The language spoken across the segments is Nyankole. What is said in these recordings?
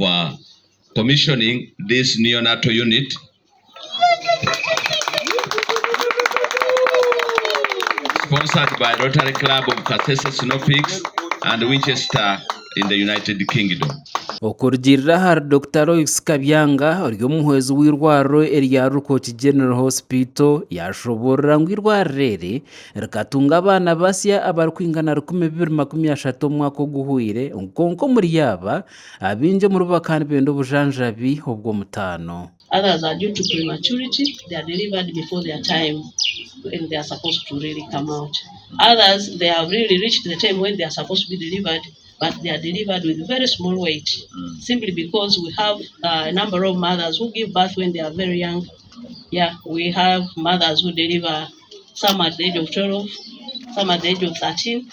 uh, commissioning this neonatal unit sponsored by Rotary Club of Kasese Snow Peaks and Winchester in the United Kingdom. Okurugiirira ahari Dokita Loyce Kabyanga ori omuhwezi w'eirwariro erya Rukoki General Hospital yashoboorora ngu eirwariro eri rikatunga abaana basya abarikwingana 2,230 omwaka oguhweire kwonka omuri aba abaingi omuribo bakaba nibenda obujanjabi obw'omutaano. Others are due to prematurity, they are delivered before their time when they are supposed to really come out. Others, they have really reached the time when they are supposed to be delivered, but they are delivered with very small weight, mm. simply because we have uh, a number of mothers who give birth when they are very young. Yeah, we have mothers who deliver some at the age of 12, some at the age of 13.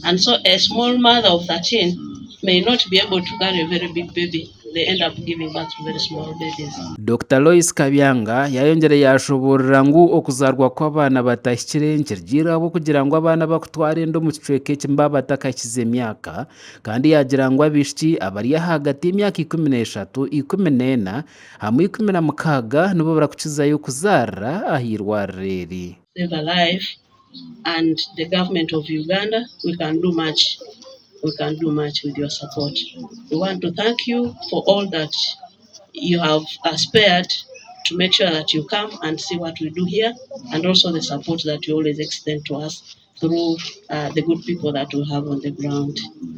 And so a small mother of 13 may not be able to carry a very big baby. They end up giving birth to very small babies. Dokita Loyce Kabyanga yayongyera yashoboorora ngu okuzaarwa kw'abaana batahikire nikirigiirira ahabw'okugira ngu abaana abakutwara enda omu kicweka eki nibaba batakahikize myaka kandi yaagira ngu abaishiki abari ahagati y'emyaka 13, 14 hamwe 16 nibo barikukizayo kuzaarira aha irwariro eri. Save a life and the government of Uganda we can do much we can do much with your support. We want to thank you for all that you have spared to make sure that you come and see what we do here and also the support that you always extend to us through uh, the good people that we have on the ground.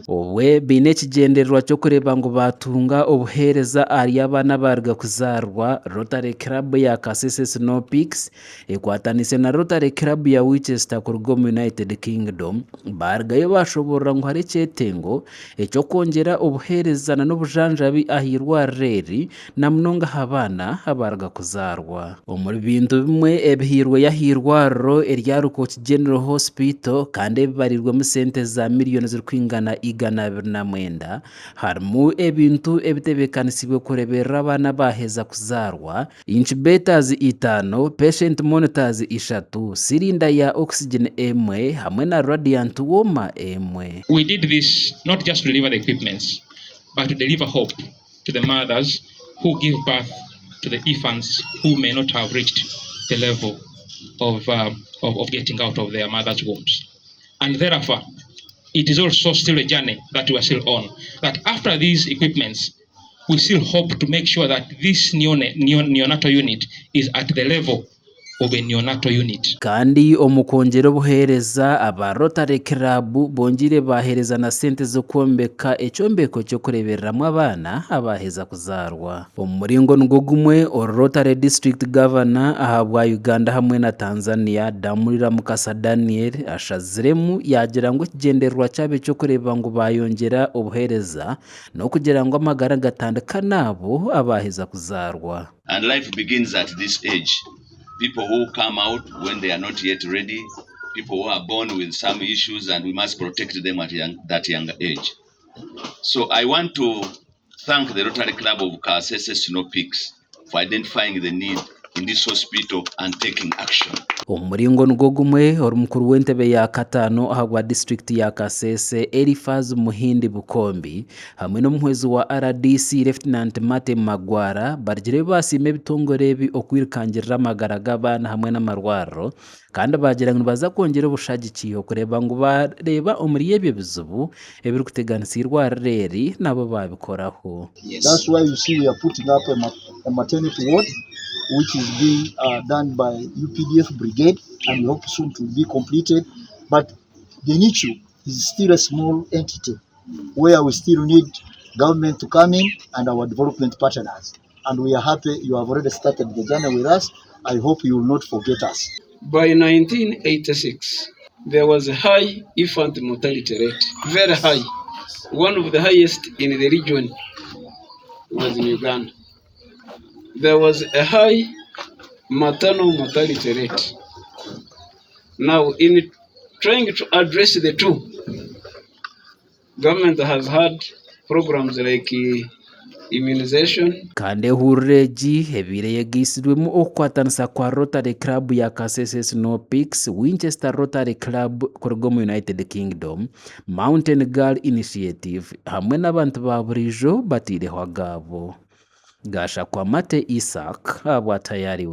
Obwe baine ekigyendererwa ky'okureeba ngu baatunga obuheereza ahari abaana abaaruga kuzaarwa, Rotary Club ya Kasese Snow Peaks Ekwataniise na Rotary Club ya Winchester kuruga omu United Kingdom, baarugayo baashoboorora ngu hariho ekyetengo eky'okwongyera obuheereza n'obujanjabi aha irwariro eri na munonga aha baana abaaruga kuzaarwa. Omuri bintu bimwe ebihairweyo aha irwariro erya Rukoki General Hospital kandi ebibariirwemu sente za miriyoni zirikwingana 229, harimu ebintu ebitebeekanisiibwe kureeberera abaana abaaheza kuzaarwa, Incubators itaano, patient monitors ishatu, cylinder ya oxygen emwe hamwe na radiant warmer emwe. We did this not just to deliver the equipments but to deliver hope to the mothers who give birth to the infants who may not have reached the level of, of, of getting out of their mother's wombs. And therefore, it is also still a journey that we are still on. That after these equipments, we still hope to make sure that this neonatal unit is at the level of a neonatal unit. Kandi omu kwongyera obuheereza, aba Rotary Club bongyeire baaheereza na sente z'okwombeka ekyombeko ky'okureebereramu abaana abaaheza kuzaarwa. Omu muringo nigwo gumwe, ori Rotary District Governor ahabwa Uganda hamwe na Tanzania, Damulira Mukasa Daniel ashaziremu yaagira ngu ekigyendererwa kyabo eky'okureeba ngu baayongyera obuheereza N'okugira ngu amagara gatandika n'abo abaaheza kuzaarwa. And life begins at this age, people who come out when they are not yet ready, people who are born with some issues and we must protect them at young, that young age. So I want to thank the Rotary Club of Kasese Snow Peaks for identifying the need in this hospital and taking action. Omu muringo nigwo gumwe, ori mukuru w'entebe ya kataano ahabwa disiturikiti ya Kasese, Eliphaz Muhindi Bukombi hamwe n'omuhwezi wa rdc Lieutenant Martin Magwara barugire baasiima ebitongore ebi okwirukangirira amagara g'abaana hamwe n'amarwariro kandi baagira ngu nibaza kwongyera obushagiki okureeba ngu baareeba omuri ebyo ebizibu ebirikuteganisa eirwariro eri nabo baabikoraho. That's why you see we are putting up a, a maternity ward which is being uh, done by UPDF brigade and we hope soon to be completed. But the NICU is still a small entity where we still need government to come in and our development partners. And we are happy you have already started the journey with us. I hope you will not forget us. By 1986, there was a high infant mortality rate, very high. One of the highest in the region was in Uganda. There was a high maternal mortality rate. Now, in trying to address the two, government has had programs like immunization. Kandi ehururu egi ebaire eyegaitsirwemu okukwatanisa kwa Rotary Club ya Kasese Snow Peaks, Winchester Rotary Club kuruga omu United Kingdom, Mountain Girl Initiative hamwe n'abantu ba buriijo bataireho agaabo. Gashakwa Mate Isaac ahabwa Tayariwe.